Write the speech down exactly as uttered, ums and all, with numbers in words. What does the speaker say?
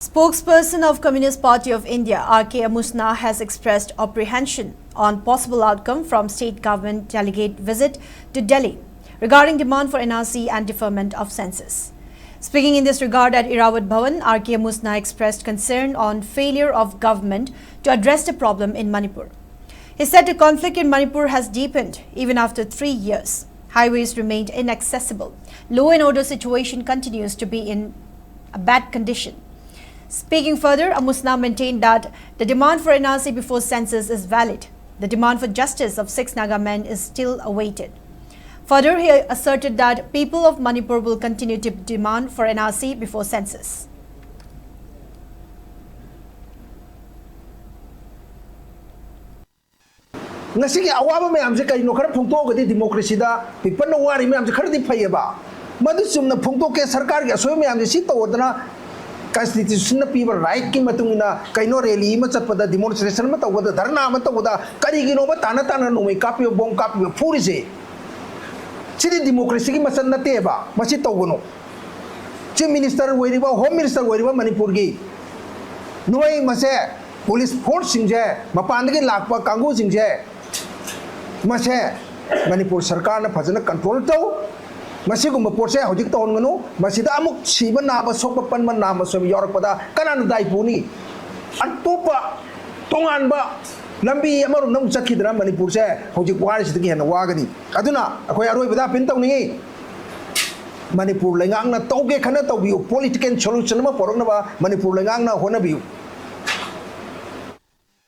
Spokesperson of Communist Party of India, R K Amusna, has expressed apprehension on possible outcome from state government delegate visit to Delhi regarding demand for N R C and deferment of census. Speaking in this regard at Irawat Bhawan, R K Amusna expressed concern on failure of government to address the problem in Manipur. He said the conflict in Manipur has deepened even after three years. Highways remained inaccessible. Law and order situation continues to be in a bad condition. Speaking further, Amusna maintained that the demand for N R C before census is valid. The demand for justice of six Naga men is still awaited. Further, he asserted that people of Manipur will continue to demand for N R C before census. ꯉꯁꯤꯒꯤ ꯑꯋꯥꯕ ꯃꯌꯥꯝꯁꯦ ꯀꯩꯅꯣ ꯈꯔ ꯐꯣꯡꯗꯣꯛꯑꯒꯗꯤ ꯗꯤꯃꯣꯀ꯭ꯔꯦꯁꯤꯗ ꯄꯤꯄꯜꯅ ꯋꯥꯔꯤ ꯃꯌꯥꯝꯁꯦ ꯈꯔꯗꯤ ꯐꯩꯌꯦꯕ꯫ ꯃꯗꯨ ꯆꯨꯝꯅ ꯐꯣꯡꯗꯣꯛꯀꯦ, ꯁꯔꯀꯥꯔꯒꯤ ꯑꯁꯣꯏꯕ ꯃꯌꯥꯝꯁꯦ ꯁꯤ ꯇꯧꯗꯅ ꯀꯟꯁꯇꯤꯇ꯭ꯌꯨꯁꯟꯅ ꯄꯤꯕ ꯔꯥꯏꯠꯀꯤ ꯃꯇꯨꯡ ꯏꯟꯅ ꯀꯩꯅꯣ ꯔꯦꯂꯤ ꯑꯃ ꯆꯠꯄꯗ, ꯗꯤꯃꯣꯟꯁꯇ꯭ꯔꯦꯁꯟ ꯑꯃ ꯇꯧꯕꯗ, ꯙꯔꯅꯥ ꯑꯃ ꯇꯧꯕꯗ ꯀꯔꯤꯒꯤꯅꯣꯕ ꯇꯥꯅ ꯇꯥꯅ ꯅꯣꯡꯃꯩ ꯀꯥꯞꯄꯤꯕ, ꯕꯣꯝ ꯀꯥꯞꯄꯤꯕ, ꯐꯨꯔꯤꯁꯦ? ꯁꯤꯗꯤ ꯗꯤꯃꯣꯀ꯭ꯔꯦꯁꯤꯒꯤ ꯃꯆꯠ ꯅꯠꯇꯦꯕ꯫ ꯃꯁꯤ ꯇꯧꯒꯅꯨ꯫ ꯆꯤꯐ ꯃꯤꯅꯤꯁꯇꯔ ꯑꯣꯏꯔꯤꯕ, ꯍꯣꯝ ꯃꯤꯅꯤꯁꯇꯔ ꯑꯣꯏꯔꯤꯕ ꯃꯅꯤꯄꯨꯔꯒꯤ ꯅꯣꯏ ꯃꯁꯦ ꯄꯨꯂꯤꯁ ꯐꯣꯔꯁꯁꯤꯡꯁꯦ, ꯃꯄꯥꯟꯗꯒꯤ ꯂꯥꯛꯄ ꯀꯥꯡꯕꯨꯁꯤꯡꯁꯦ, ꯃꯁꯦ ꯃꯅꯤꯄꯨꯔ ꯁꯔꯀꯥꯔꯅ ꯐꯖꯅ ꯀꯟꯇ꯭ꯔꯣꯜ ꯇꯧ꯫ ꯃꯁꯤꯒꯨꯝꯕ ꯄꯣꯠꯁꯦ ꯍꯧꯖꯤꯛ ꯇꯧꯍꯟꯒꯅꯨ꯫ ꯃꯁꯤꯗ ꯑꯃꯨꯛ ꯁꯤꯕ ꯅꯥꯕ, ꯁꯣꯛꯄ ꯄꯟꯕ ꯅꯥꯕ ꯁꯣꯏꯕ ꯌꯥꯎꯔꯛꯄꯗ ꯀꯅꯥꯅ ꯗꯥꯏ ꯄꯨꯅꯤ? ꯑꯇꯣꯞꯄ ꯇꯣꯉꯥꯟꯕ ꯂꯝꯕꯤ ꯑꯃꯔꯣꯝꯗ ꯑꯃꯨꯛ ꯆꯠꯈꯤꯗꯅ ꯃꯅꯤꯄꯨꯔꯁꯦ ꯍꯧꯖꯤꯛ ꯋꯥꯔꯤꯁꯤꯗꯒꯤ ꯍꯦꯟꯅ ꯋꯥꯒꯅꯤ꯫ ꯑꯗꯨꯅ ꯑꯩꯈꯣꯏ ꯑꯔꯣꯏꯕꯗ ꯑꯄꯤꯜ ꯇꯧꯅꯤꯡꯉꯤ, ꯃꯅꯤꯄꯨꯔ ꯂꯩꯉꯥꯛꯅ ꯇꯧꯒꯦ ꯈꯟꯅ ꯇꯧꯕꯤꯌꯨ, ꯄꯣꯂꯤꯇꯤꯀꯦꯜ ꯁꯣꯂꯨꯁꯟ ꯑꯃ ꯄꯨꯔꯛꯅꯕ ꯃꯅꯤꯄꯨꯔ ꯂꯩꯉꯥꯛꯅ ꯍꯣꯠꯅꯕꯤꯌꯨ꯫